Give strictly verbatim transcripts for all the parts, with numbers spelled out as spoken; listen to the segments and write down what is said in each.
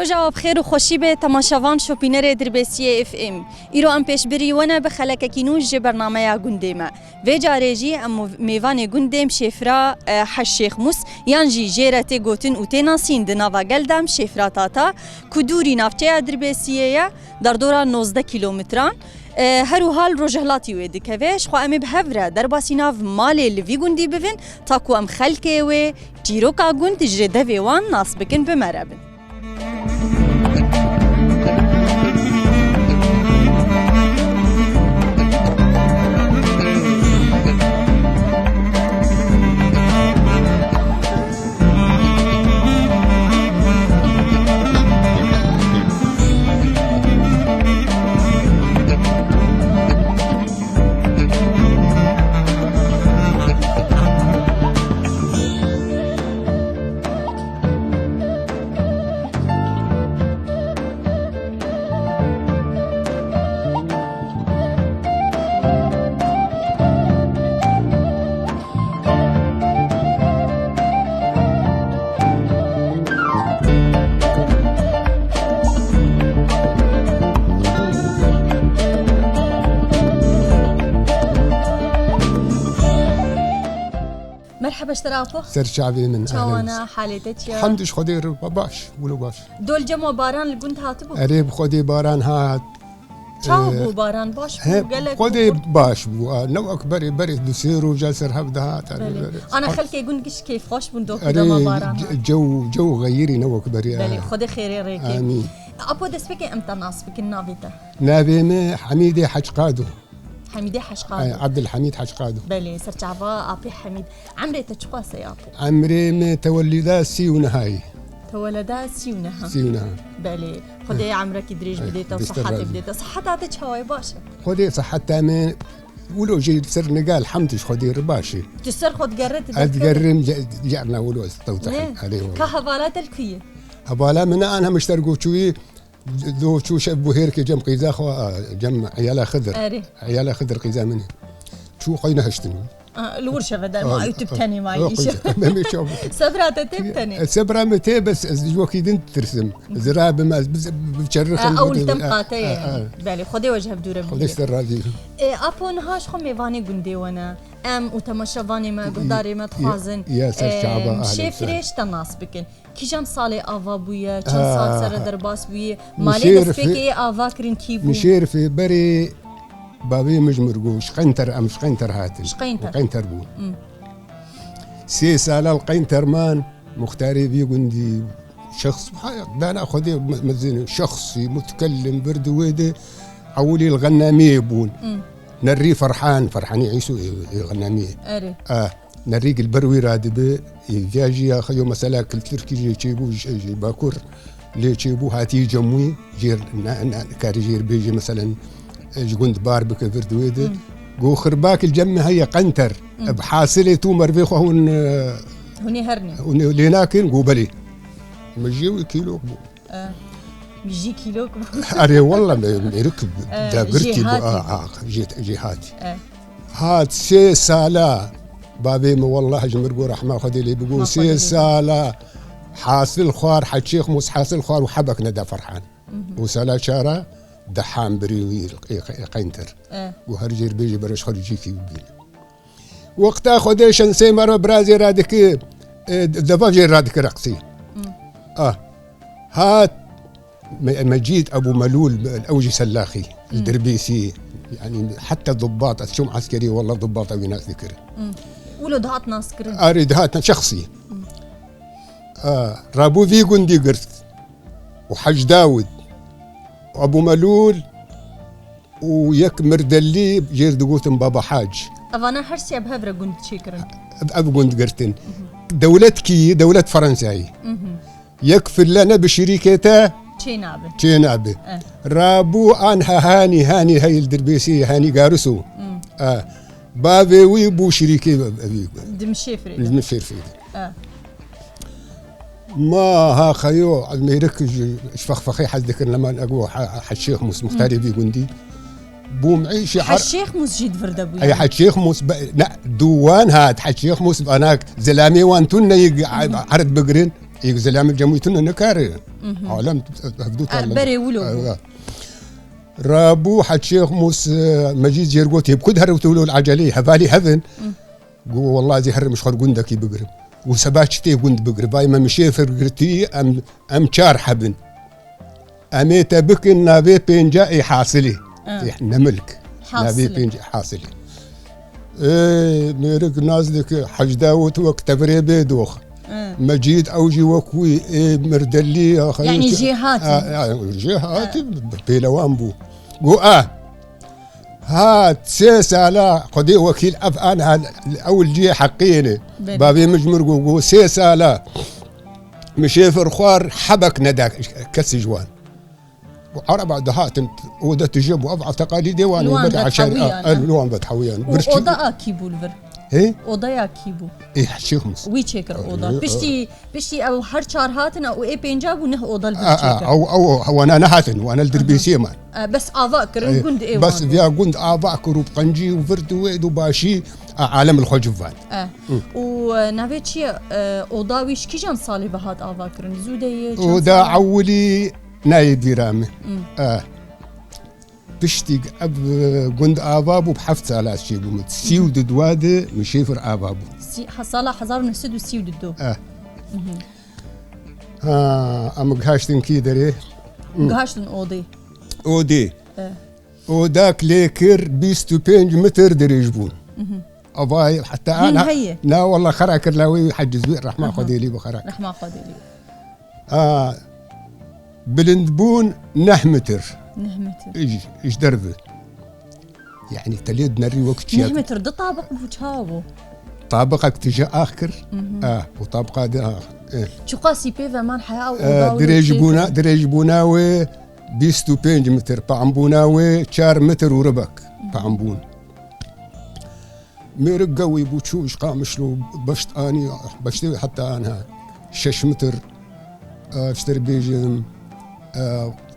Roja we bi xêr û xweşî be, temaşevan şopînerê Dirbêsiyê F M. Îro em pêşbirî we ne bi xelekekî nû ji bernameya gundê me. Vê carê jî em mêvanê gundê Mişêfira, e, Hej Şêxmûs, yan jî jê re tê gotin û tê nasîn di nava gel de Mişêfira Tata, ku dûrî navçeya Dirbêsiyê ye, derdora nozdeh kîlometran. E, her wiha li rojhilatî wê dikeve. Ji xwe em ê bi hev re derbasî nav malê li vî gundî bibin, ta ku em xelkê wê, çîroka gund ji devê wan nas bikin, bi me re bin. Merheba ji te re Apo. Ser çavê min, Çawana, ehlen. Halê te çi ye? Hemd ji Xwedê re baş, wilo baş. Dol cem û baran li gund hatibû? Erê, bi Xwedê baran hat. Çawa Ee, bû baran? Baş bû, he, gelek Xwedê bû? Baş bû. A, ne wek berê, berê du sê roja ser hev dihat, erê, Belê. Belê. Ana xelkê gund giş kêfxweş bûn, doku Erê, dema baran ce-, hat. Cew, cew xeyirî ne wek berê, Belê, a. Xwedê xêrê rêkê. Amîn. Apo destpêkê em te nas bikin, navê te? Navê me Hemîdê Hec Qado. Hemîdê Hec Qado. Ay, Abdulhamid Hec Qado. Belê, serçava Apê Hemîd. Emrê te çiqas e, Apo? Emrê me tewellîda sî û nehayî. Tewelleda sî û neha. Sî û neha. Belê. Xwedê emrekî dirêj Ay, bidê te, bihtir sihetê razî. Bidê te. Siheta te çawa ye, baş e? Xwedê siheta me wilo jî ser nigal hemd ji Xwedê re baş e. Tu ser xwe digerre, tu Ez derkeve? Digerim, ce-, cerna wilo ez tewte Ne? Erê wilo. Ka hevala te li ku ye? Hevala min an hem ji ter goçûyî Do çû şev bû hêrkê cem qîza xwe, a, cem Eyala Xidir. Erê. Eyala Xidir qîza min e. Çû xwe nehiştin. A, li wir şeve derma, A, ew tu bi tenê a, mayî a, îşe. Qîza. Memê çav bû. Sebra te tê bi tenê? E, sebra me tê, bes ez ji wekî din ditirsim. Zira bim ez biz, bi çerrixim. A, ew li tem qate ye. A, a. Belê, Xwedê we ji hev dûre bigire. Xwedê ji te razî. E, Apo, niha ji xwe mêvanê gundê we ne. Em û temaşevanê me, guhdarê me dixwazin, Ya, ser e, çava, ahlen Şêfrê ser. Ji te nas bikin. Kîjan salê ava bûye? Çend sal Ah, sere derbas bûye? Malê Mişêrifê, destpêkê ê ava kirin kî bû? Mişêrifê berê bavê min ji mir got, ji Qeynter, em ji Qeynter hatin. Ji Qeynter. Qeynter bû. Hmm. Sê sala li Qeynter man, muxtarê vî gundî, şexs, ha, dana Xwedê me-, mezin, şexsî, mutkellim, vir di wê de, ewilî li Xennamiyê bûn. Hmm. Nerî Ferhan, Ferhanî Îsû ê, ê Xennamiyê. Erê. Ah. Nerî li ber wî radibe, ê, viya jî ya xeyo mesela kulturkî jê çêbû, ji, ji Bakur lê çêbû, hatî cem wî, jêr ne, ne, karî jêr bêjî, meselen, e, ji gund bar bike vir di wê de. Hmm. Go xirbak li cem me heye Qenter. Hmm. Bi hasilê tu mervê xwe hûn, e, Hûn ê herne. Hûn ê lê nakin? Go belê. Min jê wî kîlok bû. E, jî kîlok bû. Erê, walla me, mêrik E, dagirtî bû, jêhatî. A, a, jê, jêhatî. E. Hat sê sala, bavê min, walla ji mir got, rehma Xwedê lê bigo, Rehma sê Xwedê lê. Sala hasil xwar, heçê xmus hasil xwar û hebek neda Ferhan. Mhm. Û sala çara dehan birî wî, ê, ê, Qeyntir. E. Û her jêr bêjî bereş xwe cîkî bibîne. Wexta Xwedê şensê me re birazê radiki, e, deva jê radiki reqsî. Hmm. Ah. Hat Me-, Mecîd Ebû Melûl, ew jî Sellaxî, Hmm. Dirbêsî. Yani heta dubbat, ez çûm eskerî, walla dubbat ew nas dikir. Hmm. Wilo dihat nas kirin? Arê dihat şexsî. Hmm. Ah, rabû vî gundî girt. Û Hec Dawid, Ebû Melûl, û yek Mirdellî jêr digotin Baba Hac. Evana her sê bi hev re gund çêkirin. Ev, ev gund girtin. Mhm. Dewlet kî? Dewlet Fransayî. Mhm. Yek fille ne bi şirîkê te Çê nabe. Çê nabe. Eh. Rabû an ha-, hanî, hanî heyl Dirbêsî, hanî Gariso. Mhm. Eh. Bavê wî bû şirîkê evî. Di Mişêfrê de. Di Mişêfrê de. Eh. Ma ha xeyo, ez mêrik ji, ji fexfexê hez dikirin, lema ego ha, ha Şêx Mus, muxtarê vî gundî. Bûm îşê Ha ar- Şêx Mus jî di vir de bû Ay yani. Ha Şêx Mus, be-, ne, dû wan hat, ha Şêx Mus, anak, zilamê wan tun neyê g-, a-, erd bigirin. Êk zelamê cemûyî tune nikare. Mhm. Alem hevdû Ah, tane. Berê wilo bû. Ah, ah. Rabû Hec Şêx Mûs, e, Mecîd Cêrgotê bi ku dihere û tewlo eceleyê hevalî hevin. Mhm. Got, "Wela zî herim ji xwe gundekî bigirim." Û seba çi tê gund bigir? Vay me, min şêfir girtî, em, em çar hebin. Em ê te bikin navê pênca ê hasilê. Ha. Ê, ne milk. Hasilê. Navê pênca hasilê. Ê, mêrik naz dike, Hec Dawûd wek tevirê bê dox. Ha. Mecîd ew jî wek wî, ê, mirdelî, ya xeyr. Yanî jêhatî. A, a, jêhatî, Ha. pêlewan bû. Got, a, Hat sê sala Xwedê wekîl ev aniha ew li cihê heqiyê ne. Belê. Bavê min ji min got, got, sê sala min şêfir xwar hebek neda kesî ji wan. Û ereba dihatin, oda tije bû, ev teqalîdê wan Li ê, wan bed eşer, vedhewiyan, a, e, li wan vedhewiyan. Û Birçî- oda a kî bû li vir? Hê? Odaya kî bû? Ê, Şêx Mus. Wî çêkir oda. Ê, Piştî, piştî ew her çar hatine û ê pênca bû, neh oda li vir A, a, çêkir. ew, ew, wana nehatin, wana li Aha. Dirbêsiyê man. E, bes ava kirin, Ê, gund ê bes wan bû. viya gund ava kir û bi qencî û vird û wêd û başî, a, alem li xwe civand. E. Hı. Û, e, navê çi ye? E, oda wî ji kîjan salê ve hat ava kirin? Zû de ye, çend Oda sal e? ewilî nayê bîra min. Hı. E. Piştî ev, e, gund ava bû, bi heft sala çêbû min. Sî û du dua de min şêfir ava bû. Sî-, ha, sala hezar û neh sed û sî û du. E. Mhm. Ha, em gihaştin kî derê? Hı. Gihaştin odê. Odê. E. Odak lê kir bîst û pênc mitir dirêj bûn. Mhm. Avay, heta Hîn ana heye. Na, wela xera kir la wê heciz wî, rehma Aha. Xwedê lê bi xera kir. Rehma Xwedê lê. A, bilind bûn neh mitir. Neh mitir. Ji, ji derve. Yani telê dinerî wek çiya. Neh mitir, du tabiq bû, çawa bû? Tabiqek tije ax kir. Mhm. A, û tabiqa di ax. E. Çiqasî pê ve man heya û E, oda û dirêj çê bûna, kir. Dirêj bûna wê bîst û pênc mitir, pambûna wê çar mitir û ribek Mhm. pambûn. Mêrik gewî bû, çû ji Qamişlo beşt anî, beştê wê heta anha şeş mitir, e, ji te re bêjim, e,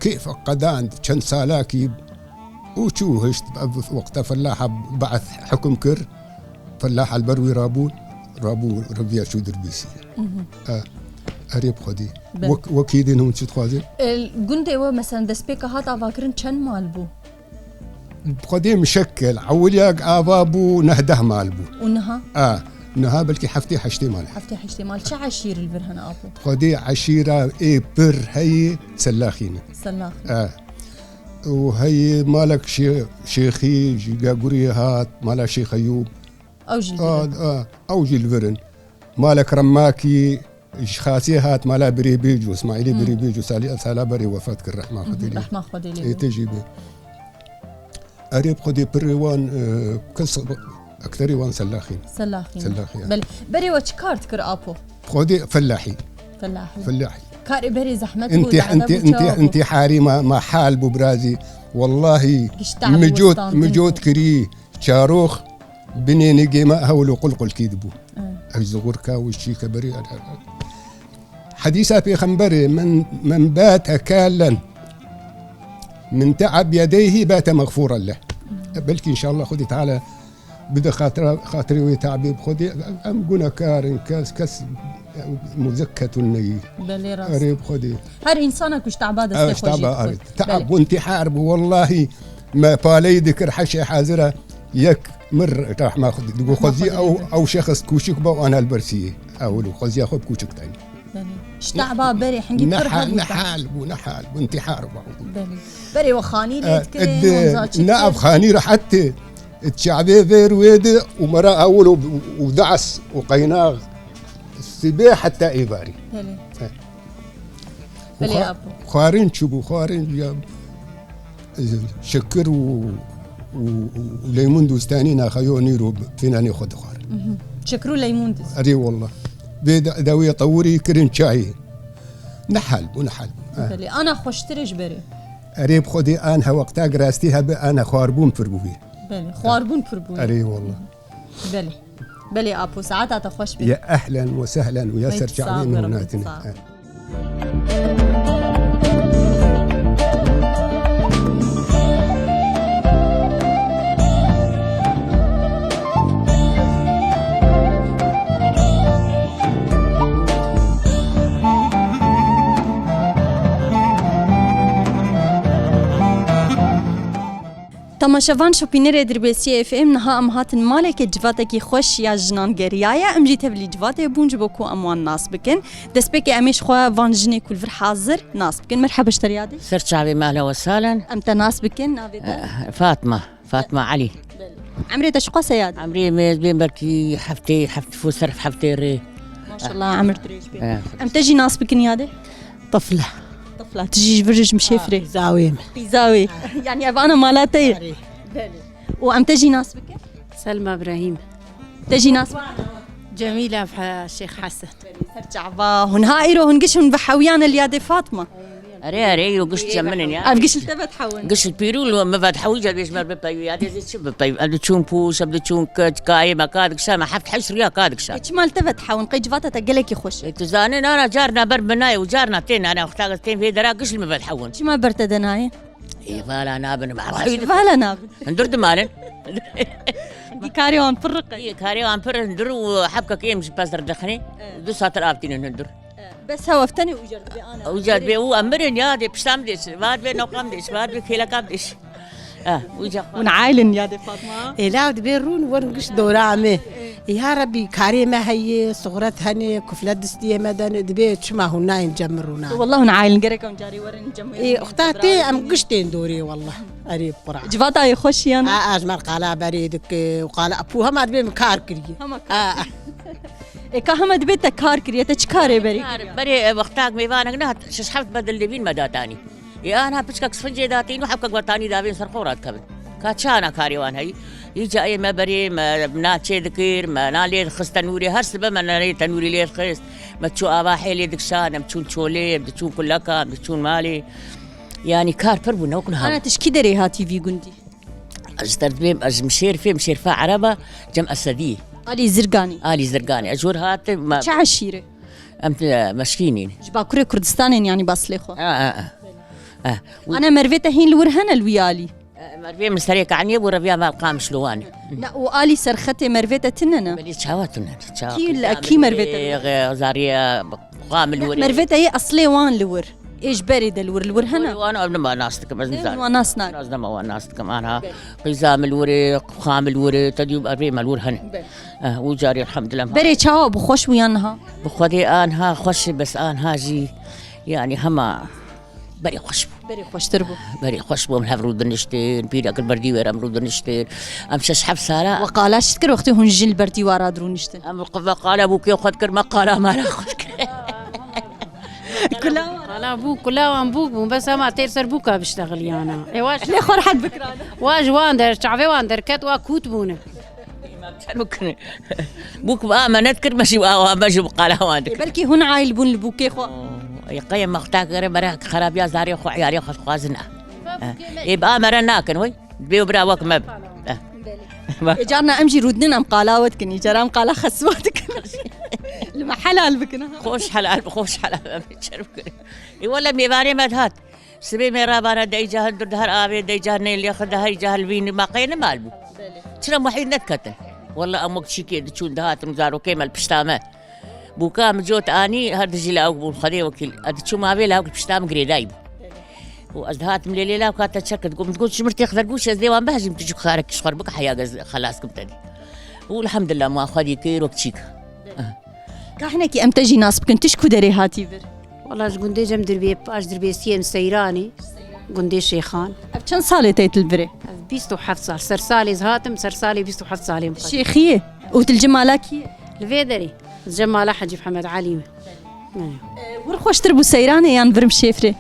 kêf qedand, çend salakî û çû hişt, ev wexta felaha Be'th hukm kir, felaha li ber wî rabûn, rabû reviya çû Dirbêsî. Mhm. E, erê bi Xwedê. Belê. Wek, wekî din hûn çi dixwazin? E, gundê we, mesela, destpêka hat avakirin çend mal bû? Xwedê mişekkel, ewiliyek ava bû, neh deh mal bû. Û niha? A, niha belkî heftê heştê mal. Heftê heştê mal. Çi eşîr li vir hene, apo? Xwedê eşîra ê pir heyî Sellaxî ne. Sellaxî. A. Û heyî malek şê-, şêxî, ji Gaguriyê hat, mala Şêx Eyûb. Ew jî li vir A, in. A, ew jî li vir in. Malek Remakî, Ji Xasê hat mala Birê Bêco, Îsmaîlê Hı. Birê Bêco, salî ev sala berê wefat kir, rehma Xwedê lê. Rehma Xwedê lê. Ê, tê jî bê. Erê bi Xwedê pirê wan, e, kes, ekterê wan Sellaxî ne. Sellaxî ne. Sellaxî, ya. Belê. Berê we çi kar dikir, apo? Xwedê fellahî. Fellahî. Fellahî. Karê berê zehmet bû, Intî-, zehmet intî-, bû, intî-, çawa bû? Intîharî ma, ma hal bû birazî. Wellahî, Giş te'b û micot, westandin micot bû. Kirî. Çarox binê nigê me hewl û qulqulkî dibû. Evet. Ev zixurka û çîke berî. Hedîsa Pêxemberê, "Men, men bate kalen min te'ab yedeyhî bate mexfûren leh." Belkî înşallah Xwedî Teala bide xatira, xatirê wê te'bê bi Xwedê. Em gunekar in, kes, kes muzekketun neyî. Belê rast. Erê bi Xwedê. Her insana ku ji te'ba destê Ew xwe jê taba dixwe. Te'ab Belê. Û intîhar bû. Wellahî me paleyî dikir heşê hazira yek mir rehma Xwedê. Digo Rehma xwezî Xwedê ew, lê. Ew şexs kûçik be û ana li ber siyê. Ew li xweziya xwe bi kûçik tenî. Belê. Ji te'ba berê hingî Ne pir ha-, hebû ne be. Hal bû, ne hal bû. Intîhar bû. Belê. Berê we xanî lê E, dikirin, ed-, wan za çi ne dikir? Ev xanî re hette. Çavê vêr wê di û me re ewil û, û das û qeynax sibê heta êvarî. Belê. E. Belê, Xwa-, apo. Xwarin çi bû? Xwarin ya, e, şekir û, û, û, û leymun dûstanî naxeyo nîro fînanê xwe dixwarin. Mhm. Şekir û leymun dûst. Erê wallah. Bê de-, dawiyê tewirî kirin çayê. Ne hal bû, ne hal bû. Ha. Belê. Ana xweştir e ji berê. Erê bi Xwedê an hewaqta girastî hebe ana xwarbûn pir bûbî. Belê. Xwarbûn pir bû. Erê wallah. Belê. Belê, apo, saeta te xweş be. Ya ehlen we sehlen û ya Pek ser çavê sağ ol, min Rabbi, hatine. Sağ ol. Temaşevan şopînerê Dirbêsiyê F M, niha em hatin maleke civatekî xweş ya jinan geriyaye. Em jî tevlî civatê bûn ji bo ku em wan nas bikin. Destpêkê em ê ji xwe van jinê ku li vir hazir nas bikin. Merheba ji te re yadê. Ser çavê me, ehlen we sahlen. Em te nas bikin, navê te? Eh, Fatma. Fatma Elî. Emrê te çiqas e yadê? Emrê me, ez bêm belkî heftê, heft, ser heftê rê. Maşallah, emir dirêj be. Eh. Em te jî nas bikin yadê? Tifle. Tifle. Tu jî ji vir ji Mişêfirê. Qîza wê me. Qîza wê. Yani ev ana mala te ye? Erê. Belê. Û em te jî nas bikin? Selma Ibrahîm. Te jî nas bikin? Cemîla Fe-, Şêx Hesen. Ser çava. Hûn ha îro hûn giş hûn ve hewiyane li yadê Fatma. Erê, erê, îro giş cem min in ya. Ev giş li te ve dihewin. Giş li pîrû li min ve dihewî, ca dibêjim me bipeyû ya, dê çi bipeyû? Em diçûn pûş, em diçûn k-, kayê me ka dikişa, me heft heşt riya ka dikişa. E, çima li te ve dihewin? Qey civata te gelekî xweş e. E, tu zanî, nana carna ber min nayê û carna tên, nana wexta ez tên vê dera giş li min ve dihewin. Çima ber te de nayê? Ê, vala nabin, ma xwî. Vala nabin. Hundir dimanin. Dî karê wan pir riqe. Ê, karê wan pir hundir û hebkek êm ji pez derdixinê. Evet. Du satir av tînin hundir. Bes hew ev tenê û cer dibê ana. Û cer dibê û em mirin ya, dê pişta min dêş, va dibê noqa min dêş, va dibê kêleka min dêş. Eh, û cer xwe. Hûn aîlin yadê Fatma? Ê, law dibê rûn werin giş dora me. Ya Rebî, karê me heye, suxret hene, kuflet distiyê me dene, dibê çima hûn nayên cem min rûna? Wallah hûn aîlin, gerek hûn carê werin cem wê. Ê, uxta tê em giş tên dorê wallah. Erê, bi Quran. Civata yê xweş yan? A, a, ji me qala berê dike û qala pû hema dibê min kar kiriye. Hema kar. A, a. E, ka hema dibê te kar kiriye, te çi karê berê kiriye? Berê, e, wextak mêvanek nehat, şeş heft bedil lêvîn me datanî. Ê, anha piçkek sfincê datîn û hevkek betanî davên ser xwe radikevin. Ka çi ana karê wan heyî? Îca ê me berê, me nan çê dikir, me nan lê dixist tenûrê, her sibe me nanê tenûrî lê dixist. Me çû ava hêlê dikişan, em çûn çolê, em diçûn kuleka, em diçûn malê. Yanî kar pir bû, ne wek niha. Ana, tu ji kî derê hatî vî gundî? Ez ji te dibêm, ez ji Mişêrfê, Mişêrfa Ereba, cem Esedî. Alî Zirganî. Alî Zirganî. Ez jor hatim, me Çi eşîre? Em, e, meşkînîn. Ji Bakurê Kurdistanê ne, yanî baslê xwe. A, a, a. A, û Ana, mervê te hîn li wir hene li wî alî? E, mervê min serê kaniyê bû, reviya me qamişlowan. Ne, û alî serxetê mervê te tune ne? Belê, çawa tune ne? Çawa? Kî, kî mervê te? E, Zariye, qamil Ne, wir. Mervê te yê eslê wan li wir. Ê ji berê de li wir, li wir hene? Wan ev nima nas dikim, ez Ne, nizanim. Wan nas nakim. Ez nema wan nas dikim, anha. Qîza min li wir e, qam li wir e, te dî ervê me li wir hene. Belê. Eh, û carî elhamdulillah. Berê çawa bû, xweş bû yan niha? Bi Xwedê anha xweş e, bes anha jî, yanî hema berê xweş bû. Berê xweştir bû. Berê xweş bû, em hev rûdiniştin, pîrek li ber dîwêr em rûdiniştin. Em şeş heft sala We qala çi dikir wextê hûn jin li ber dîwara dirûniştin? Em qala bûkê xwe dikir, me qala mala xwe dikir. Kula Qala bûk, kula wan bûk bûn, bes hema têr ser bûka biştexiliyana. Ê, wa ji Lê xwe rehet bikirana. Wa ji wan der, çavê wan derket, wa kût bûne. Bûk bi a me nedikir, me jî awa me jî bi qala wan dikir. Belkî hûn aîl bûn li bûkê xwe. Ê, qey mexta kere mere xerabiya zarê xwe, iyarê xwe dixwazin a. Ê, bi a mere nakin, wey. Dibê û bira wek me. Eh. Belê. Ê, carna em jî rûdinin, em qala we dikin. Îcara em qala xeswa dikin. Li me helal bikin, ha. Xweş helal, xweş helal, em ê çer bikin. Ê, wele mêvanê me dihat. Sibê me rabana, dey ca hundir diher avê, dey ca nê lê xwe diher, îca hilvînî, ma qey ne mal bû. Belê. Çira muhît nediketin. Wele em wek çîkê diçûn dihatin û zarokê me li pişta me. Bûka min cot anî, her dijî lawik bûn, Xwedê wekîl. Ez diçûm avê lawik pişta min girêdayî bû. Û ez dihatim lê lê lawika te çek digot, min digot, ji mir têx dergûş, ez dê wan behejim, tu ji karekî ji xwe bike heya ez xelas kim te dî. Û elhamdulillah, ma Xwedî kir wek çîk. Ka hinekî em te jî nas bikin, tu ji ku derê hatî vir? Wala ji gundê cem dirbê, paş dirbêsiyê em Seyranê, gundê Şêxan. Ev çend salê te yê tu li vir e? Ev bîst û heft sal, ser salê ez hatim, ser salê bîst û heft salê em Şêxiyê? Û tu li cem mala kî yê? Li vê derê. Cem mala Hecî Mihemed Elî me. E, wir xweştir bû Seyranê yan vir Mişêfrê?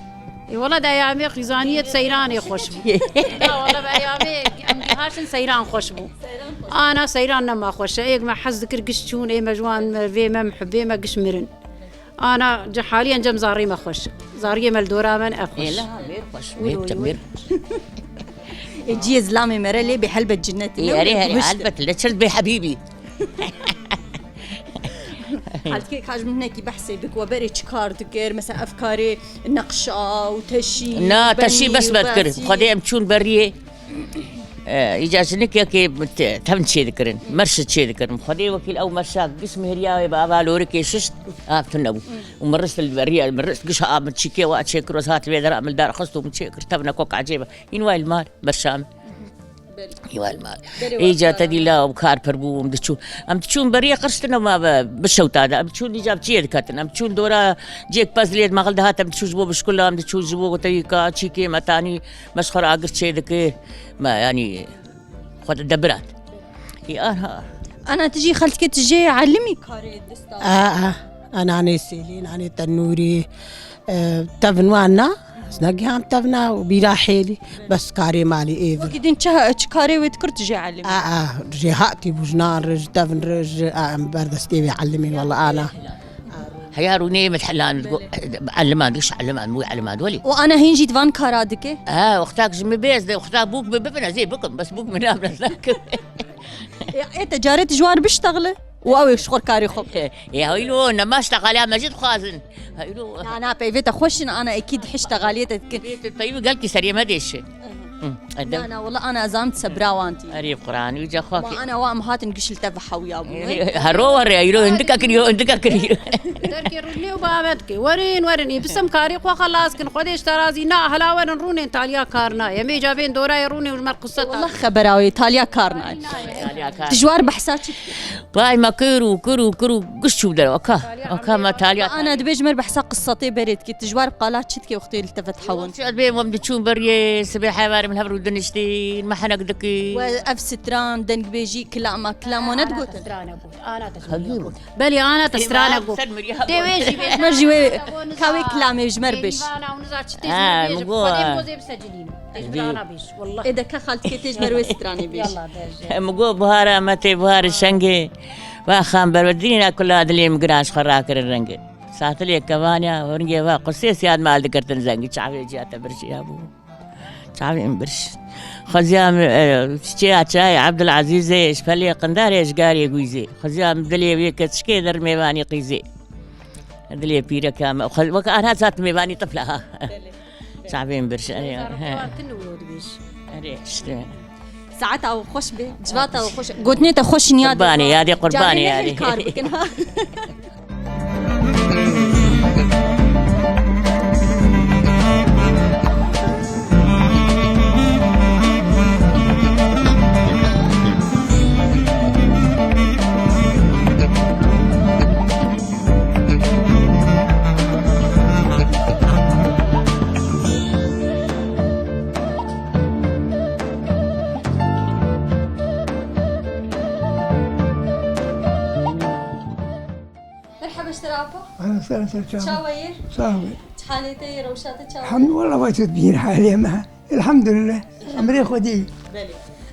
E, wala di eyamê xîzaniyê di Seyranê xweş bû. Na, wala bi eyamê em gihaşin Seyran xweş bû. Ana Seyran nema xweş e. Êk me hez dikir giş çûn, ê me ji wan mervê me, mihibê me giş mirin. Ana cihaliyen cem zarî me xweş. Zariyê me li dora me ne ev xweş. Ê, la, mêr xweş, mêr, cem mêr xweş. E, ciyê zilamê mere lê bê helbet cinnetê Ê, ne, erê, wê erê, guhişt e. Helbet, li çir bê hebîbî. Helkê ka ji min hinekî behsê bik, we berê çi kar dikir? Mesela ev karê neqşa û teşî, Na, teşî bes me dikir. Xwedê em çûn beriyê. E, îca jinikekê te-, tevn çê dikirin. Merşi çê dikirin. Xwedê wekîl ew merşa giş mihriya wê bi ava lorikê şişt, av tune bû. Û min rist li beriya, min rist giş av min çîkê wa çêkir, ez hat vê dera min dar xist û min çêkir. Tevne kok ecêbe. Hîn way li mal, berşa min. Wal mal. Îca te dî la û kar pir bû, em diçûn. Em diçûn beriyê qirştina ma ve, bi şewta de. Em diçûn îca bi çiyê diketin. Em diçûn dora cêk pez lê mexil dihat, em diçûn ji bo bişkula, em diçûn ji bo teyîka, çîkê me tanî, me ji xwe re agir çê dike. Me, yanî, xwe de debirat. Ê, aha. Ana, tu jî xelkê tu jê elimî karê dista? A, a. Ana, nanê sêlî, nanê tenûrî, e, tevn wan na, ez negihan tevna û bîra hêlî, bes karê malî êv. Wekî din çi, çi karê wê dikir tu jê elimî? A, a, jê hatî bû, ji nan re, ji tevn re, ji, a, em berdestê wê elimîn, wela ana. Heya rûnê min helan, eliman, giş eliman, mû eliman, welî. Û ana hîn jî di van kara dike? Ha, wextak ji min bêz de, wextak bûk bi bibin, ez ê bikim, bes bûk min nabin, ez nakim. Ê, ê te carê tu ji war biştexile û ew ê ji xwe karê xwe bike. Ê, hewîlo, nema ştexaliya me jî dixwazin. Hewîlo. Na, na, peyvê te xweş in, ana ekî dihişt texaliyê te dikin. Peyvê te, peyvê gelkî serê me dêşe. Hı, edem. Na, na, wela ana ez am sebra wan tî. Erê Quran, wî ca xwe. Ma ana wa em hatin giş li te ve hewya bû. Ê, hero were, îro hindika kiriyo, hindika kiriyo. Derkê rûlê û bavet ke. Werin, werin, ê bisem karê xwe xelas kin, Xwedê ji te razî. Na, hela werin rûnên taliya kar nayê. Em ê ca bên dorayê rûnê û ji me re qise. Wela xebera wê taliya kar nayê. Taliya kar. Tu ji war behsa çi dikî? Vay me kir û kir û kir û giş çû dere. Oka, oka me taliya. Ana dibê ji me re behsa qisatê berê dikî. Tu ji war qala çi dikî wextê li te ve dihewin? Çi ez bêm, em diçûn beriyê sibê hevarê min hev rû diniştîn, me henek dikî. We ev stran, dengbêjî, kilama, kilamo ne digotin? Strana got. Ana te strana got. Belê, ana te strana got. Tê wê jî bêj. Mer jî wê, ka wê kilamê ji mer bêj. Nîvana û niza çi tê ji mer bêj. Xwedê pozê bisecilîn. Tê ji birana bêj. Wallah. Ê de ka xaltikê tê ji ber wê stranê bêj. Yallah, bêje. Min got, Buhara me tê, buharê şengê. Va xam berwe, dirîna kula dilê min giran ji xwe rakirin rengê. Satilê kevaniya, hûringê va, qusê siyad mal dikirtin zengî, çavê ciya te birjiya bû. Çavê min birş. Xweziya min, e, çiçeya çayê Ebdulezîzê, ji pelê qindarê, ji garê Gwîzê. Xweziya min dilê wê keçikê der mêvanî qîzê. Dilê pîreka me, xwe-, wek anha zat mêvanî tifla ha. Belê. Çavê min birş, erê. Zarokê wan tune wilo dibêj. Erê, işte. Saeta we xweş be, civata we xweş. Gotinê te xweş in, yadê. Qurbanê, yadê, qurbanê, yadê. Carê nehêl kar bikin, ha. Merhaba ji te re apa. Ahlan, sehlan, ser çava. Çawa yê? Sax be. Çi halê te yê, rewşa te çawa? Elhamdülillah, vay te dibîn halê me. Elhamdülillah. Emrê Xwedê. Belê.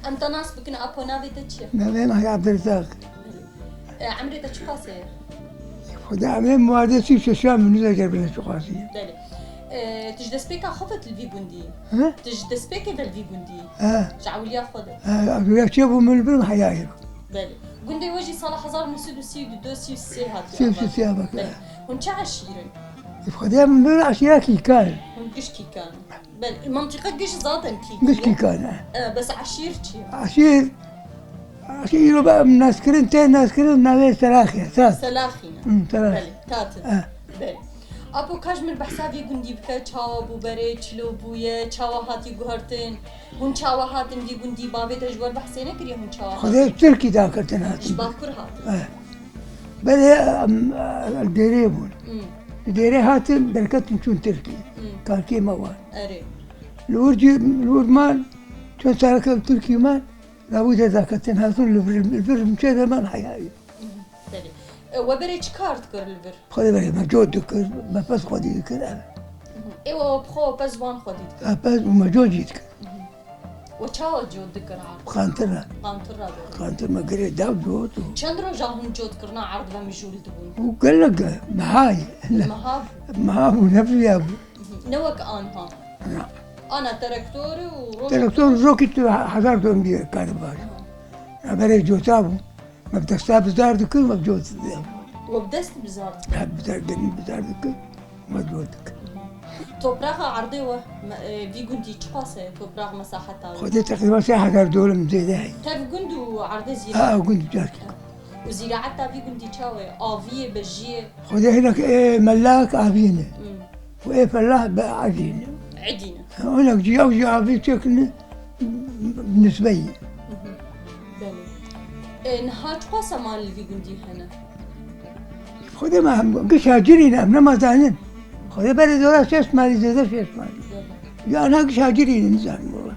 Em te nas bikin, apo, navê te çi ye? Navê min Abdulrezak. Belê. E, emrê te çiqas e? Xwedê emrê min wardê sî û şeş ya min nûza ger bine çiqas e. Belê. E, tu ji destpêka xwe ve tu li vî gundî yî? He? Tu ji destpêkê ve li vî gundî yî? He. Ji ewiliya xwe de? He, ewiliya çê bû min li vir heyayê. Belê. Gundê we jî sala hezar û neh sed û sî û du, sî û sê hatiye. Sî û sê ava. Belê. Hûn çi eşîr in? Xwedê min bir eşîra Kîkan. Hûn giş Kîkan. Belê, mentiqe giş zaten Kîkan. Giş Kîkan, he. E, bes eşîr çi ye? Eşîr, eşîr îro be naskirin, tê naskirin, navê Selaxî ye, Selax. Selaxî ne? Hı, Selax. Belê, tatin. He. Belê. Apo, ka ji min behsa vî gundî bike, çawa bû berê, çilo bûye, çawa hatî guhertin, hûn çawa hatin vî gundî, bavê te ji we re behsê nekiriye hûn çawa hatin? Xwedê Tirkî dakirtin hatin. Ji Bakur hatin. He. Belê, em, em, dêrê bûn. Hmm. Li dêrê hatin, derketin çûn Tirkî. Hmm. Kalkê me wan. Erê. Li wir cî, li wir man, çend saleke li Tirkî man, labû de daketin hatin, li vir, li vir min çê de man heyayî. Hmm. Belê. E, we berê çi kar dikir li vir? Xwedê berê me cot dikir, me pez xwedî dikir, ev. Hmm. Ê, we bi xwe pez wan xwedî dikir? E, pez û me cot jî dikir. We çawa cot dikir erd? Qantir re. Qantir re dikir. Qantir me girê daw cot û. Çend roja hûn cot kirina erd ve mijûl dibûn? Û gelek e, meha ye. Meha bû. Meha bû, ne vîya bû. Ne wek anha. Na. Ana terektorê û rojek. Terektor rokî tu hezar don bî kar baş. Aha. Ya berê cota bû. Me bi desta bizar dikir, me bi cot dikir. We bi dest bizar dikir? Ha, bizar, denî bizar dikir, me cot dikir. Topraxa erdê we, me, e, vî gundî çiqas e, toprax mesaheta wê? Xwedê teqrîban sê hezar dolim zêde heye. Tev gund û erdê zîra? Ha, gund û cihaz. Û zîraeta vî gundî çawa ye? Avî ye, bejî ye? Xwedê hinek, e, melak avî ne. Hmm. Û ê felah be avî ne. Edî ne. Ha, hinek cî, ew jî avî çêkine, bi nisbeyî. E, niha çiqas mal li vî gundî hene? Xwedê me hem giş hacirî ne, em nema zanin. Xwedê berê dora şeş malî, zêde şeş malî. Ya niha giş hacirî ne, nizanim wela.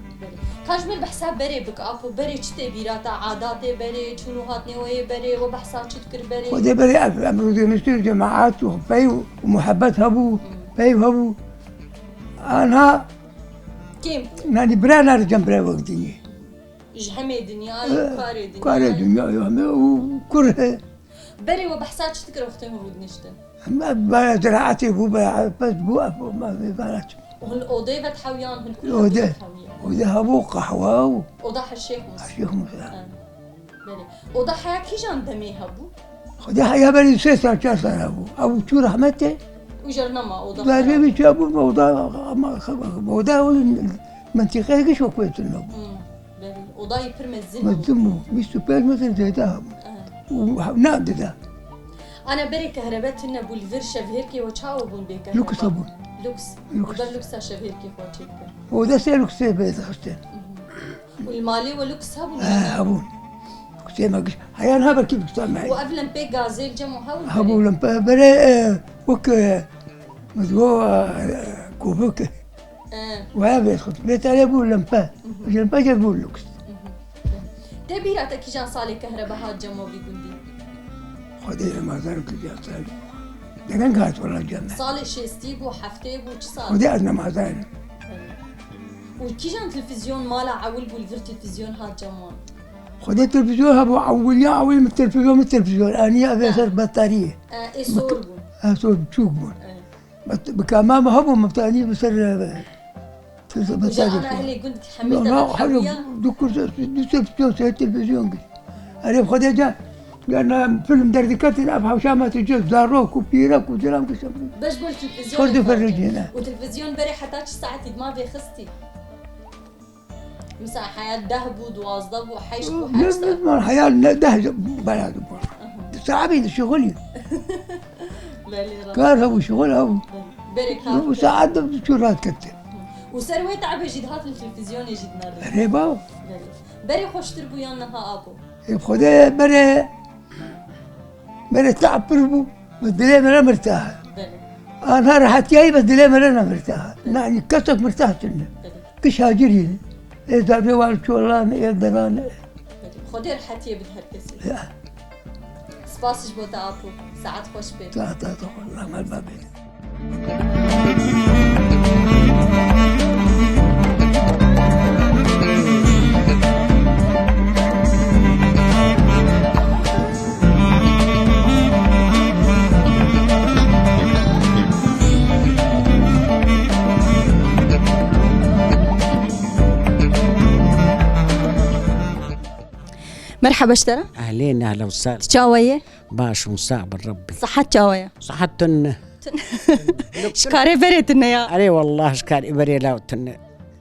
Ka ji min behsa berê bik, apo, berê çi tê bîra te, adatê berê, çûn û hatnê we yê berê, we behsa çi dikir berê? Xwedê berê ev, em rûdê niştir cemaat û peyv û muhebbet hebû, peyv hebû. Anha Kêm. Nanî bira nare cem bira wek dinê. Ji hemê dinyayê, Eh, karê dinyayê. Karê dinyayê heme û kur he. Berê we behsa çi dikir wextê hûn rûdiniştin? Heme baya ziraetê bû, baya pez bû, ev, ma vê baya çi. Hûn odeyê ve dihewiyan, hûn kul Ode, odeyê dihewiyan? Ode hebû qehwe û Oda her Şêx Musa. Her Şêx Musa. Ha. Belê. Oda heya kîjan demê hebû? Xwedê heya berî sê sal, çar sal hebû. Ew çû rehmetê. Û jer nema oda Berê xerab. Wî çi hebû, oda, ama, oda o mentiqeyê giş wek wê tune bû. Hmm, belê. Odayê pir mezin bû. Mezin bû. Bîst û pênc metre zêde hebû. Evet. Û ne dida. Ana berê kehrebe tune bû, li vir şevhêrkê we çawa bûn bê kehreba? Luks hebûn. Luks. Luks. Ber luksa şevhêrkê xwe çêdikin. Oda sê luksê bê dixistin. Mhm. Û li malê we luks hebûn? He, hebûn. Luksê me giş. Heya niha belkî luksa me heye. Û ev lempê gazê li cem we hebûn? Hebû lempe. Berê, e, wek, e, min digo, e, kovik. E. Waya vê xwe. Vê tele bû lempe. Mhm. Ji lempe jê bû luks. Mhm. Te bîra te kîjan salê kehrebe hat cem we vî gundî? Xwedê Remezan kiriya sal. Dereng hat wela cem me. Salê şêstî bû, heftê bû, çi sal? Xwedê ez nemazanim. Û kîjan televîzyon mala ewil bû, li vir televîzyon hat cem wan? Xwedê televîzyon hebû, ewiliya ewil min televîzyon, min televîzyon aniya vê ser betariyê. E, ê sor bûn. E, sor biçûk bûn. E. Bet-, bi kama me hebû, min tanî bi ser, e, Û ji ana betariyê. Ehlê gund hemî Yo, te no, halo, hewiya? Du kursa, du televîzyon, sê televîzyon giş. Erê Xwedê ca, yani film derdiketin, ev hewşa me tu cil, zarok û pîrek û cilam giş. Beş bol televîzyon Xwedê fericî, ne. Û televîzyon berê heta çi saetî dima vê xistî? Mesela heya deh bû, duwazdeh bû, heşt bû, heşt saet. Ne, ne, heya ne, deh bela bû. Aha. Saet bî şixulî. Belê, rast. Kar hebû, şixul hebû. Belê. Berê kar. Û saet de çû rahat kete. Û ser wê tabe jî dihatin televîzyonê jî dinardin. Erê baw. Belê. Berê xweştir bû yan niha apo? Ê Xwedê berê, berê taab pir bû. Bi dilê me ne mirtah. Belê. Anha rehetiyayî bi dilê me ne mirtah. Na, kesek mirtah tune. Belê. Giş hacirî. Ê zarê wan çolan, ê deran. Xwedê rehetiyê bide her kesî. Ya. Spas ji bo te apo. Saet xweş be. Saet xweş, rahmet be. Merhaba ji te re. Ehlên, ehla û sehla. Tu çawa yî? Baş û sax bin Rebbî. Sihet çawa ye? Sihet tune. Tune. Ji karê berê tune ya. Erê wallah ji karê berê law tune.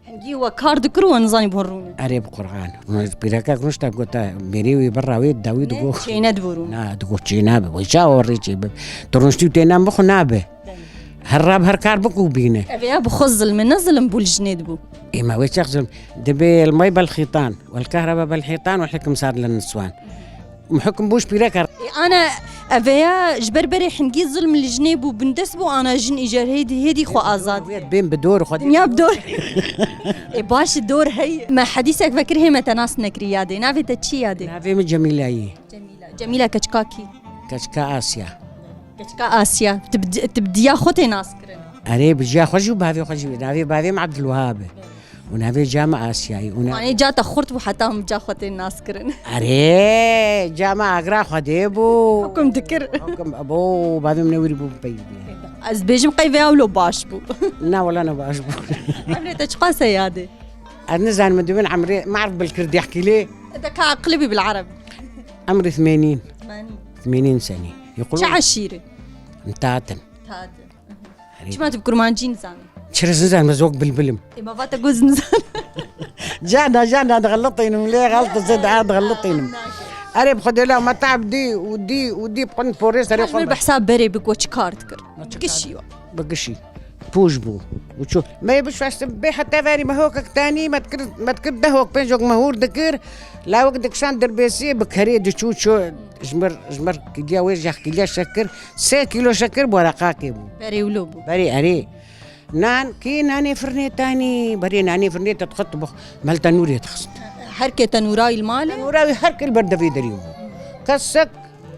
Hingî we kar dikir û we nizanî bo rûne. Erê bi Qur'an. Pîrekek rûnişta gota mêrê wî birra wê dawî Ne, digo. Çêne dibû rûne. Na, digo çê nabe. Wê çawa rê çê bibe? Tu rûniştî û tê nan bixwe nabe. Her rab her kar bik û bîne. Ev ya bi xwe zilm e, ne zilm bû li jinê dibû. Ê me wê çax zilm. Dibê el may bel xîtan, wel kehrebe bel hîtan, wel hikm sar li niswan. Hikm bû ji pîrek er. Ê, ana, ev ya ji ber berê hingî zilm li jinê bû, bindest bû, ana jin îcar hêdî, hêdî xwe azad. Wê bên bi dor xwe. Dinya bi dor. Ê, baş e, dor hey. Me hedîsek vekir hê me te nas nekirî yadê. Navê te çi yadê? Navê min Cemîla ye. Cemîla. Cemîla keçika kî? Keçika Asya. Keçika Asya. Tu bi, tu bi diya xwe tê nas kirin? Erê, bi ciya xwe jî û bavê xwe jî. Navê bavê min Abdulwehab e. Û navê ca min Asya ye. Û na- Anê ca te xurt bû heta hûn bi ca xwe tê nas kirin. Erê, ca min agra Xwedê bû. Hukum dikir. Hukum, bo, bavê min newirî bû peyvê. Ez dibêjim qey vê ewlo baş bû. Na, wela ne baş bû. Emrê te çiqas e yadê? Ez nizanim, dibin emrê, ma erf bil kirdî ehkî lê. Deka aqilî bî bil ereb. Emrê themênîn. Themênîn. Themênîn senî. Yekulu Çi eşîrî? Tatin. Tatin. Erê. Çima tu bi kurmancî nizanî? Çira nizanim, ez wek bilbilim. Ê, ma va te goz nizan. Cana, cana, dixelitînim, lê xeltî zê daha dixelitînim. Erê, bi Xwedê la me tab dî û dî û dî bi xwe porê serê xwe. Ji ber behsa berê bik we çi kar dikir? Çi kar? Gişî wa. Bi gişî. Pûj bû. Û çû. Me bişwestin bê heta verî me hokek tanî, me dikir, me dikir deh hok, pênc hok me hûr dikir. Lawik dikişand derbêsiyê bi kerê diçû çû. Ji mir, ji mir kîliya wê jeh kîliya şekir, sê kîlo şekir bi wereqakê bû. Berê wilo bû. Berê erê. Nan, kî nanê firnê tanî, berê nanê firnê te dixist bix, me li tenûrê dixist. Her kê tenûra wî li malê? Tenûra wî her kê li ber devê derî bû. Kesek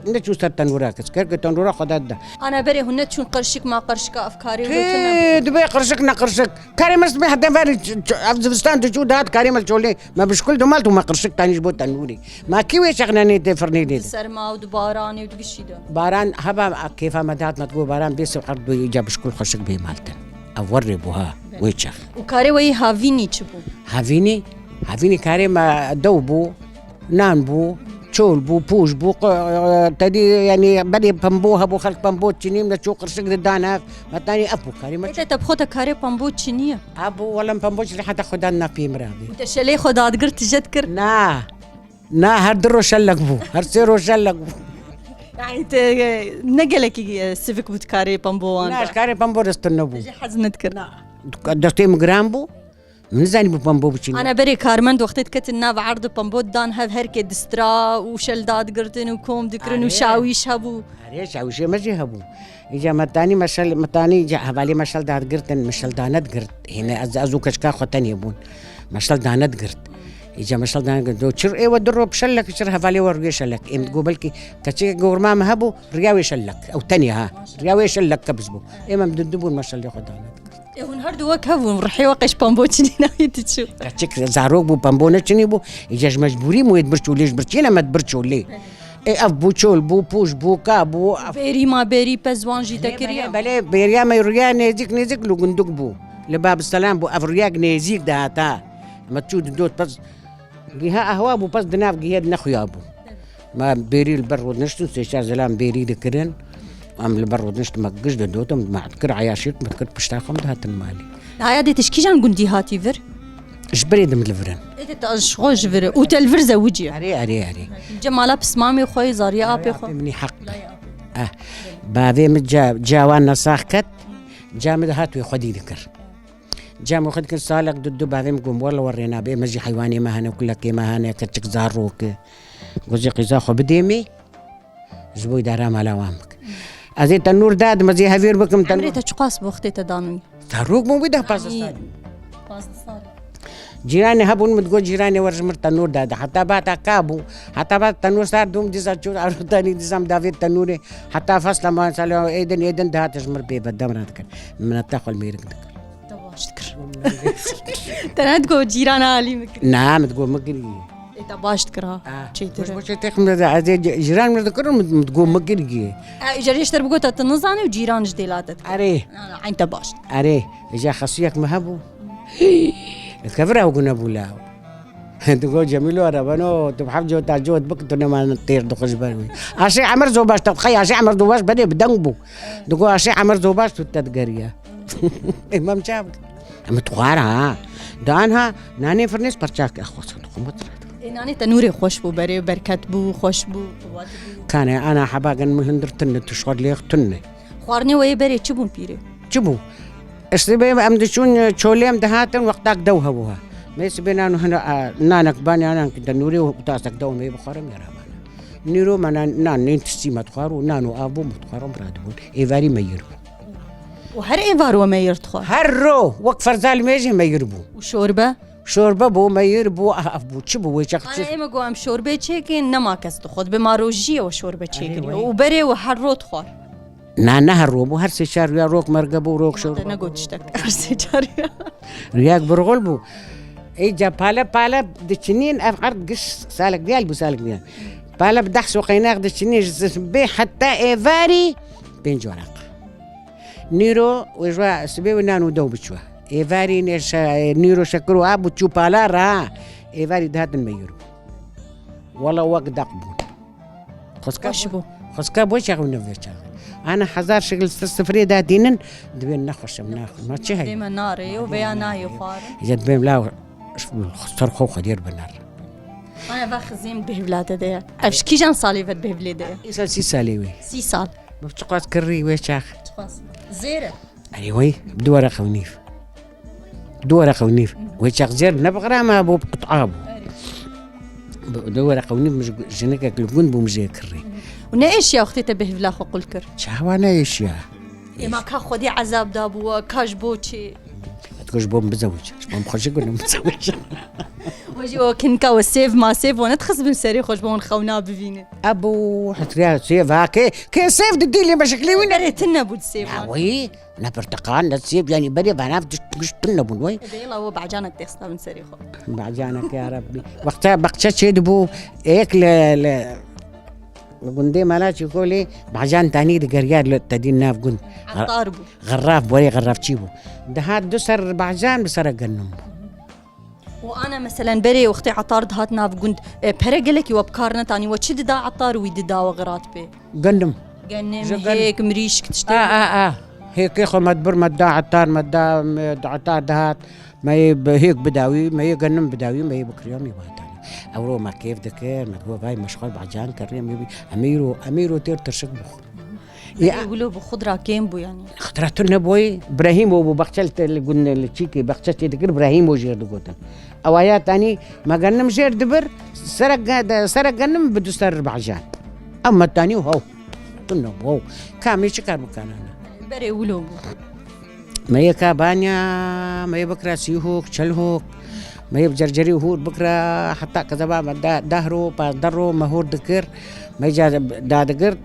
neçû ser tenûra kes. Her kê tenûra xwe da dida. Ana berê hûn neçûn qirşik ma qirşika ev karê wilo tune bû? Kê dibê qirşik ne qirşik. Karê me dibê heta ver ç-, ç-, ev zivistan diçû dihat karê me çolê. Me bişkul dimal tu me qirşik tanî ji bo tenûrê. Ma kî wê çax nanê tê firnê lê Di de? Serma û di baranê û di gişî de. Baran heba kêfa me dihat me digot baran bê sibh erd bû îca bişkul xweşik bê maltin. Ev werrê bû ha, wê çax. Û karê we yê havînî çi bû? Havînî, havînî karê me dew bû, nan bû, çol bû, pûj bû, q-, tedî, yanî berê pembo hebû, xelk pembo çinî, me çû qirşik didan ev, me tanî ev bû karê me. Ê te, te bi xwe te karê pembo çinî ye? Ev bû, wela pembo çinî heta xwe dan nav pê min re bê. Û te şelê xwe dadigir tije dikir? Na. Na, her du roj şellek bû. Her sê roj şellek bû. Yani te, e, ne gelekî, e, sivik bû di karê pembowan de? Na, ji karê pembo dest tune bû. Te jî hez nedikir? Na. Destê min giran bû. Min nizanî bû pembo biçîne. Ana berê karmend wextê diketin nav erd û pembo didan hev her kê distira û şel dadigirtin û kom dikirin û Erê. Şawîş hebû. Erê, şawîşê me jî hebû. Îca me tanî meşel, me tanî îca hevalê meşel dadigirtin, meşel dane digirt. Hêne ez, ez û keçika xwe tenê bûn. Meşel dane digirt. Îca meşel dane digirt. Do çir ê we du ro bi şellek, çir hevalê we rûyê şellek. Êm digo belkî keçikek gorma me hebû, riya wê şellek. Ew tenê ha. Riya wê şellek kebis bû. Êm em dindibûn meşelê xwe dane digirt. Ê hûn her du wek hev bûn, rihê we qeş pembo çinî nayê diçû. Keçik zarok bû, pembo neçinî bû. Îca ji mecbûrî min wê dibir çolê, ji birçî ne me dibir çolê. Ê, ev bû çol bû, pûj bû, ka bû, ev Bêrî ma bêrî pez wan jî te kiriya? Belê, belê, bêriya me rûya nêzîk, nêzîk li gunduk bû. Li Babisselam bû, ev rûyek nêzîk dihata. Me çû didot pez, giha ehwa bû, pez di nav gihê de nexuya bû. Me bêrî li ber rûdiniştin, sê çar zilam bêrî dikirin. Em li ber rûdiniştin, me giş didotin, me dikir eyaşî, me dikir pişta xwe, em dihatin malê. Aya dê te ji kîjan gundî hatî vir? Ji birê dim li vir in. Ê te ji xwe ji vir e. Û te li vir zewiciye? Erê, erê, erê. Cemala pismamê xwe, zariya apê xwe? Apê min î heq. Eh, bavê min ca, ca wan nesax ket, ca min dihat wê xwedî dikir. Ca min xwe dikir salek du, du bavê min got, wele we rê nabe, me jî heywanê me hene, kulekê me hene, keçik zarok e. Got, jê qîza xwe bidê me. Ji bo îdara mala wan bike. Ez ê tenûr dadim, ez ê hevîr bikim tenûr. Emrê te çiqas bû wextê te dan wî? Zarok bûm wî deh pazdeh salî. Pazdeh salî. Cîranê hebûn, min digot cîranê wer ji mir tenûr dade. Heta bata ka bû. Heta bat tenûr sar dûm dîsa çû arotanî dîsa min davêt tenûrê. Heta fasla man salê êdin êdin dihate ji mir pê ve dem re dikir. Mineta xwe li mêrik dikir. Te baş dikir. Te ne digot cîrana alî min kir? Na, min digot min kiriye. Ê te baş dikir ha. Ah, çêtir e. Boş boş têxim de, ez ê ji-, jiran min dikirin, min, min digot min kiriye. E, îcarê ji te re bigota tu nizanî û cîran ji dêla te dikir. Erê. Na, na, eyn te baş dikir. Erê, îca xesûyek min hebû. Kevira ew gune bû law. Digot Cemîlo, ara beno, tu bi heft cota cot bik, tu nema têr dixwe ji ber wî. Aşê Emir Zobaş, te dixey Aşê Emir Zobaş benê bi deng bû. Digot Aşê Emir Zobaş tu te digeriya. Ê, me çav. Em dixwar ha. Dan ha, nanê firnê perçak, e, xwe sen dixwe me tira. Ê, nanê tenûrê xweş bû, berê berket bû, xweş bû, qewet bû. Kane, ana heba gen min hundir tune, tu şor lêx tune. Xwarinê we yê berê çi bûn pîrê? Çi bû? Sibê em diçûn, çolê em dihatin, wextak dew hebû ha. Me sibê nan û hina, a, nanek banê, anan ki tenûrê û tasek dew me bixwarin, me rabana. Nîro me nan, nan nîn tiştî me dixwar û nan û av bû me dixwar û me radibûn. Êvarî meyir bû. Û her êvar we meyir dixwar? Her ro, wek ferzal me jî meyir bû. Û şorbe? Şorbe bû, meyir bû, ah, ev bû, çi bû, wê çax çi? Ana ê me got em şorbê çêkin, nema kes dixwet. Bi ma rojiyê we şorbe çêkirî. Erê, wê. Û berê we her ro dixwar? Na, ne her ro bû, her sê çar rûya rok merge bû, rok şor. Te negot tiştek, her sê çar rûya. Rûyak birxul bû. Ê, ca pale pale diçinîn, ev erd giş salek diyal bû, salek diyal. Pale bi dehs û qeynex diçinîn, ji bê heta êvarî pênc weraq. Nîro, wê ji we sibê wê nan û dew biçû. Êvarî nê şe-, nîro şekir û av bû çû pala ra. Êvarî dihatin meyir bû. Wela wek deq bûn. Xwezka Xweş bû. Bû. Xwezka bû çax û nivê çax. Ana hezar şekil sifrê datînin, dibên nexweşim, nexweşim. Ma çi heye? Dême narê, yo veya nayê xwarin. Ya dibêm la ser xwe xwediyê binar. Aya va xizêm bêvlade de ye. Ev ji kîjan salê ve bêvlê de ye? Îsa sî salê wê. Sî sal. Min çiqas kirrî wê çax. Çiqas. Zêr e. Erê wey, bi du wereq û nîv. Du wereq û nîv. Wê çax zêr ne bi grama bû, bi qit'a bû. Bi du wereq û nîv min ji, jinekek li gund bû, min jê kirî. Û ne êşiya wextê te bi hevla xwe qul kir? Çawa ne êşiya? Ê ma ka Xwedê ezab dabû we, ka ji bo çi? Diko ji bo min bizewij. Ji bo min xweşik bû, min bizewij. We jî we kinka we sêv ma sêv we nedixist bin serê xwe ji bo hûn xewna bivînin. Ebû, hesriya sêv ha, kê, kê sêv di dîlê meşiklê wî ne? Berê tune bû di sêvan. Ya wî, ne pirtiqal, ne sêv, yanî berê banav tişt, tişt tune bûn, wey. Ê bê, yala we bacanek têxistabin serê xwe. Bacanek, ya Rabbî. Wexta baxçe çê dibû, êk li, li, li gundê Melaçî Kolê, bacan tanî digeriya li tedîn nav gund. Etar bû. Xerraf, borê xerrafçî bû. Dihat du ser bacan bi sere genim bû. Û ana meselen berê wextê etar dihat nav gund, e, pere gelekî we bi kar netanî, we çi dida etar wî dida we xirat pê? Genim. Genim, Ji gen- hêk, mirîşk, tiştê. A, a, a. Hêkê xwe me dibir, me da etar, me da, me da etar dihat. Me yê bi hêk bidawî, me yê genim bidawî, me yê bikiriya, me yê bihatana. Ewro me kêf dikir, me digot, vay, me ji xwe bacan kirî, em ê bî-, em ê îro, em ê îro têr tirşik bixwin. Ê, Berê wilo bi xwe dira kêm bû yanî. Xitira tu nebûyî, Brahîmo bû, baxçe li te-, li gun-, li çîkê, baxçe tê dikir, Brahîmo jêr digotin. Ewa ya tanî, me genim jêr dibir, serek ge-, de-, serek genim bi du ser bacan. Ew me tanî û hew. Tu nebû, hew. Kamê çi kar bikanana? Berê wilo bû. Me yê ka banya, me yê bikira sî hok, çel hok. Me yê bi cercerî hûr bikira, heta kezeba me de-, deh ro, pazdeh ro me hûr dikir. Me ca dadigirt,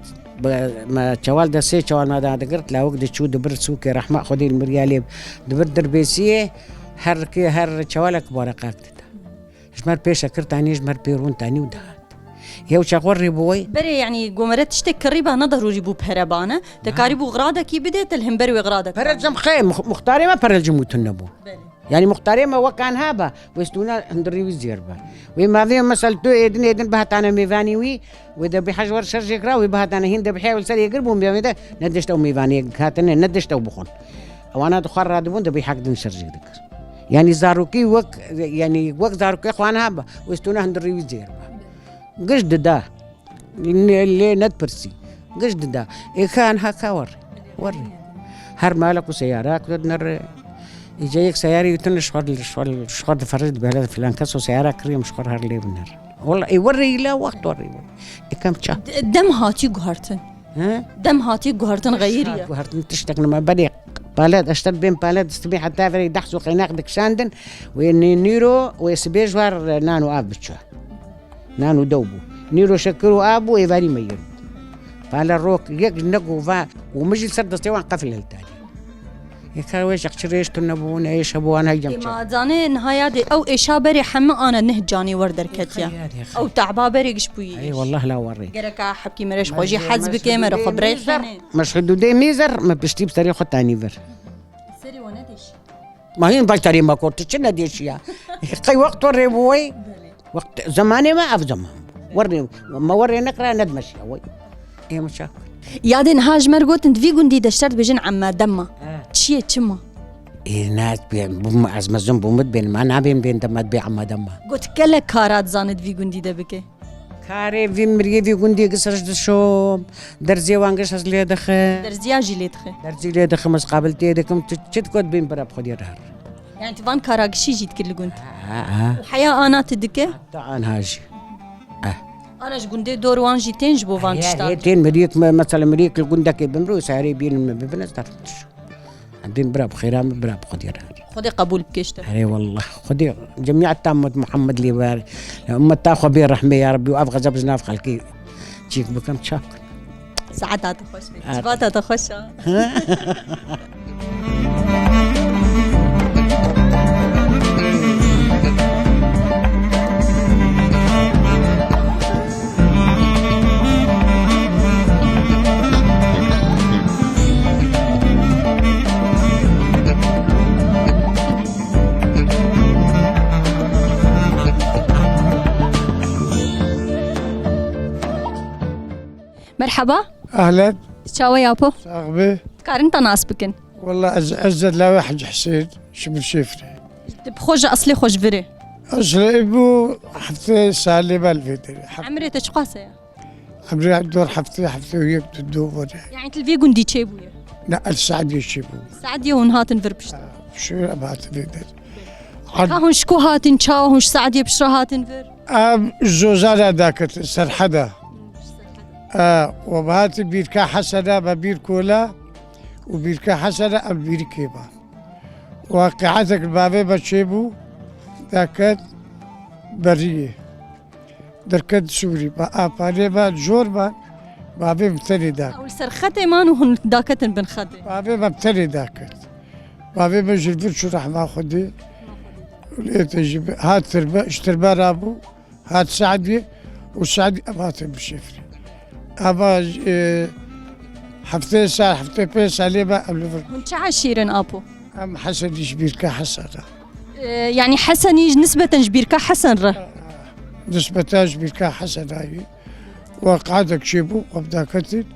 bi-, me çewal de sê çewal me dadigirt, lawik diçû dibir sûkê rehma Xwedê li miriya lê dibir dirbêsiyê, her ki-, her çewalek bareqek dida. Ji me r pê şekir tanî, ji me r pê rûn tanî û dihat. Yew çax werrî bû wey. Berê, yanî, gomere tiştek kirî ba, ne derûrî bû pere bane. Te karî bû xiradekî bidê, te li hember wê xiradek. Pere cem xê, mux-, muxtarê me pere cem û tune bû. Belê. Yanî muxtarê me wekan ha ba, wê stûna hundirî wî zêr ba. Wê mavê mesela tu êdin, êdin bihatane mêvanî wî, wê de bê hej wer şer jê kira, wê bihatane hîn de bihê wê ser êgir bûn, bê wê de ne dişt ew mêvanê hatine, ne dişt ew bixwin. Ewana di xwe radibûn, de bê hek din şer jê dikir. Yanî zarokî wek, yanî wek zarokê xwe ha ba, wê stûna hundirî wî zêr ba. Giş dida. Ne, lê nedipirsî. Giş dida. Ê ka niha ka werê. Werê. Her malek û seyara ku dinere. Îca yek seyarê wî tune ji xwe, ji xwe, ji xwe diferij dibe, hele filan kes û seyara kirî em ji xwe her lê binere. Wela ê werê îla wext werê. Ê kem ça. D-, dem hatî guhertin. He? Dem hatî guhertin xeyir ye. Guhertin tiştek nima berê. Pale, eşter bên pale, distibê heta verê dehs û qeyneq dikişandin. Wê nê nîro, wê sibê ji war nan û av biçe. Nan û dew bû. Nîro şekir û av bû, êvarî me yir bû. Pale rok, yek ji ne gova û min jî ser destê wan qefil hiltanî. Ê ka wê şeq çi rêş tune bû, ne êş hebû, an heycem Ê çi. Ma zanê niha yadê ew êşa berê heme ana neh canê wer derketiye. Xeyar ye, xeyar. Ew te'ba berê giş bûyî. Ey, wallah la werê. Gereka hepkî mere ji xwe jî hez bike, mere xwe birêxîne. Me ji hidûdê mîzer, me piştî bi serê xwe tanî vir. Serê we nedêşî. Ma hîn baş tarî me kor, tu çi nedêşiya? Qey wext werê bû wey? Belê. Wext, zemanê me ev zeman bû. Werê, me werê nekira, nedmeşiya wey. Ê me çak. Yadê niha ji me re gotin, di vî gundî de şer dibêjin emme demma. He. Çi ye, çima? Ê, ne, ez bê-, bûm, ez mezin bûm, dibên, ma nabên bên demma, dibê emme demma. Got, gelek kara dizane di vî gundî de bike. Karê vî miriyê vî gundî giş ez dişom, derziyê wan giş ez lê dixim. Derziya jî lê dixim. Derzî lê dixim, ez qabiltiyê dikim, tu çi dikot bin bira bi xwediyê re her. Yani tu van kara gişî jî dikir li gund. Ha, ha. Heya ana tu dike? Ta anha jî. Eh. Ana ji gundê dor wan jî tên ji bo van tiştan. Hê tên miriyek me, mesela miriyek li gundekê bimro, sarê bînin me bibin ez derim. Din bira bi xêra min, bira bi Xwedê re. Xwedê qebûl bike ji te. Erê wallah. Xwedê cemiyet ta ummet Muhammed lê ber. Ummet ta xwe bê rehmê ya Rabbî û ev xezeb ji nav xelkê çêk bikim çak. Saeta te xweş be. Civata te xweş e. Merheba. Ahlen. Çawa yapo? Sax be. Karin te nas bikin? Walla ez, ez de Lawê Hecî Husên, ji Mirşêfrê. Bi xwe ji eslê xwe ji virê? Eslê bû heftê salê bel vê derê. Heft- Emrê te çiqas e? Emre dor heftê, heftê û yek di do were. Yani tu li vê gundî çêbûye? Ne, el Saediye çêbû. Saediye hûn hatin vir pişta? Şu em hatin vê der. Ka hûn ji ku hatin, çawa hûn ji Saediye piştre hatin vir? Em Zozana daketin, Serheda. E, we bi hatin Bîrka Hesena, me Bîr Kola û Bîrka Hesena em Bîrikê man. Waqiatek li bavê me çêbû, daket beriyê. Derket Sûrî, me apanê me zor man, bavê min tenê daket. Ew li ser xetê man û hûn daketin bin xetê? Bavê me tenê daket. Bavê me ji vir çû rehma Xwedê. Lê te jî hat tirbe, ji tirbe rabû, hat Saediye û Saediye em hatin Bişêfrê. Ama, e, heftê sal, heftê pênc salê me em li vir. Hûn çi eşîr in apo? Em Hesenî ji Bîrka Hesena. E, yani Hesenî ji nisbeten ji Bîrka Hesen re? Nisbeten ji Bîrka Hesena yî. Waqiatek çêbû, em daketin,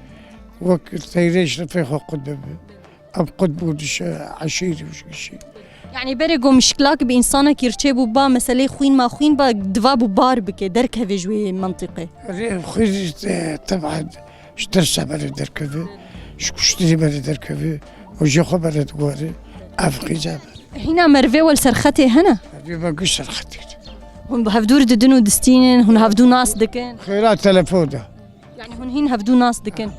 wek teyrê şirfê xwe qut bibe. Em qut bûn ji eşîrî û ji gişî. Yani berê ku mişkilak bi însanekî re çêbû ba, meselê xwîn ma xwîn ba, diva bû bar bike, derkeve ji wê mentiqê. Rê xwîn, e, teban ji tirsa berê derkeve, ji kuştinê berê derkeve û jê xwe berê digore, ev qîza be. Hîna merivê we li ser xetê hene? Merivê me giş ser xetê ne. Hûn bi hevdû re didin û distînin, hûn hevdû nas dikin? Xêra telefon de. Yani hûn hîn hevdû nas dikin?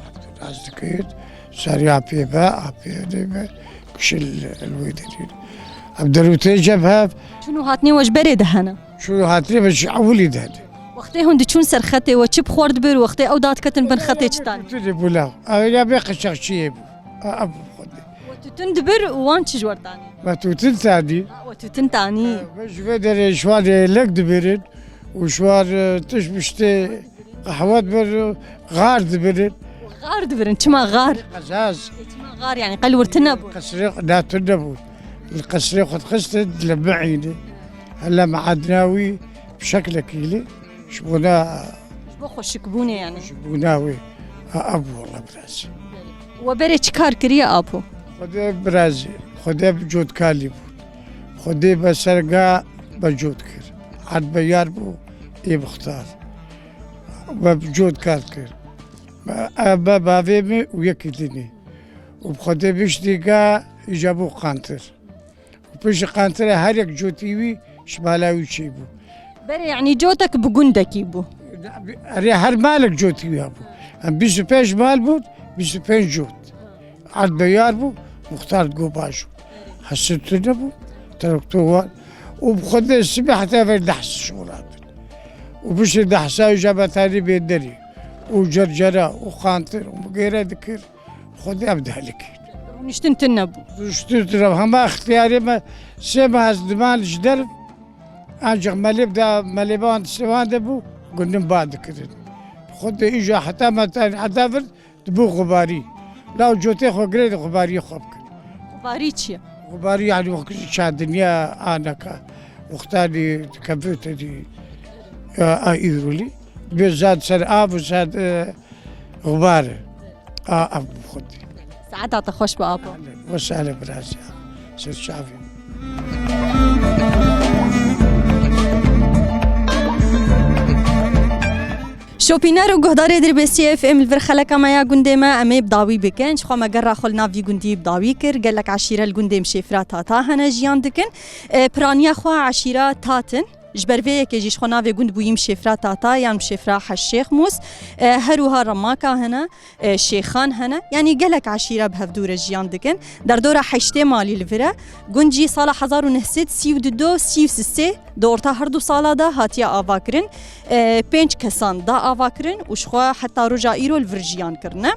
Nas dikin. Serî apê me, apê me, kişil li wê derî. Em derûtê cev hev. Çûn û hatinê we ji berê de hene? Çûn û hatinê me ji ewilî de hene. Wextê hûn diçûn ser xetê we çi bi xwe re dibir, wextê ew dadiketin bin xetê çi tan? Tûtî bû law. Ew ya bê qeçaxçiyê bû. A, a bû xwedê. We tûtin dibir û wan çi ji we re tanî? Me tûtin tanî. A, we tûtin tanî. E, me ji vê derê ji wan êlek dibirin û ji wan, e, tişt biştê qehwe dibir û xar dibirin. Xar dibirin, çima xar? Qezaz. E, çima xar yani, qel wir tune bû? Qesrê, na tune bû. Li qesrê xwe dixistin, li me îne. Hela meadna wî bi şeklekî li, ji bona Ji bo xweşikbûnê yani. Ji bona wê. A, a bû wela biraz. We berê çi kar kiriye apo? Xwedê biraz, Xwedê bi cotkarî bû. Xwedê be serga be cot kir. Erd be yar bû, ê bixtar. Be bi cot kar kir. Be, be bavê min û yekî dinê. Û bi Xwedê biştî ga îca bû qantir. Û piştî qantira her yek cotî wî ji mala wî çêbû. Berê, yanî cotek bi gundekî bû? Erê, her malek cotî wî hebû. Em bîst û pênc mal bûn, bîst û pênc cot. Erd beyar bû, muxtar digot baş bû. Hesin tune bû, traktor wan. Û bi Xwedê sibê heta ver dehs şola bin. Û piştî dehsa wî jematanî bê derê. Û cercera, û qantir, û migêre dikir. Xwedê em dihelikî. Rûniştin tune bû. Rûniştin tune bû. Hema extiyarê me sê meh ez diman ji derv, ancak melêb de, melêban sêwan de bû, gundin ba dikirin. Xwedê îja heta me te heta vir dibû xubarî. Law cotê xwe girê de xubariyê xwe bikin. Xubarî çi ye? Xubarî yani wek çadinya aneka. Wextanî dikevê te dî, e, a îrolî. Dibê zad ser av û zad, e, Xibare. A, ev bi xwe dî. Saeta te xweş be, apo. Wesale biraz ya. Ser çavê. Şopîner û guhdarê Dirbêsiyê F M, li vir xeleka me ya gundê me, em ê bi dawî bikin. Ji xwe me gerra xwe li nav vî gundî bi dawî kir. Gelek eşîre li gundê Mişêfira Tata hene jiyan dikin. E, piraniya xwe eşîra Tat in. Ji ber vê yekê jî ji xwe navê gund bûyî Mişêfra Tata yan Mişêfra Heş Şêx Mûs. E, her wiha remaka hene, e, şêxan hene. Yanî gelek eşîre bi hevdû re jiyan dikin. Derdora heştê malî li vir e. Gund jî sala hezar û neh sed sî û du do sî û sê di orta her du sala de hatiye avakirin. E, pênc kesan da avakirin û ji xwe heta roja îro li vir jiyan kirine.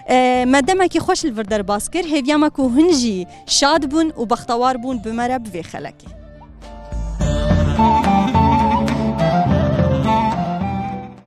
E, me demekî xweş li vir derbas kir. Hêviya me ku hin jî şad bûn û bextewar bûn bi me re bi vê xelekê.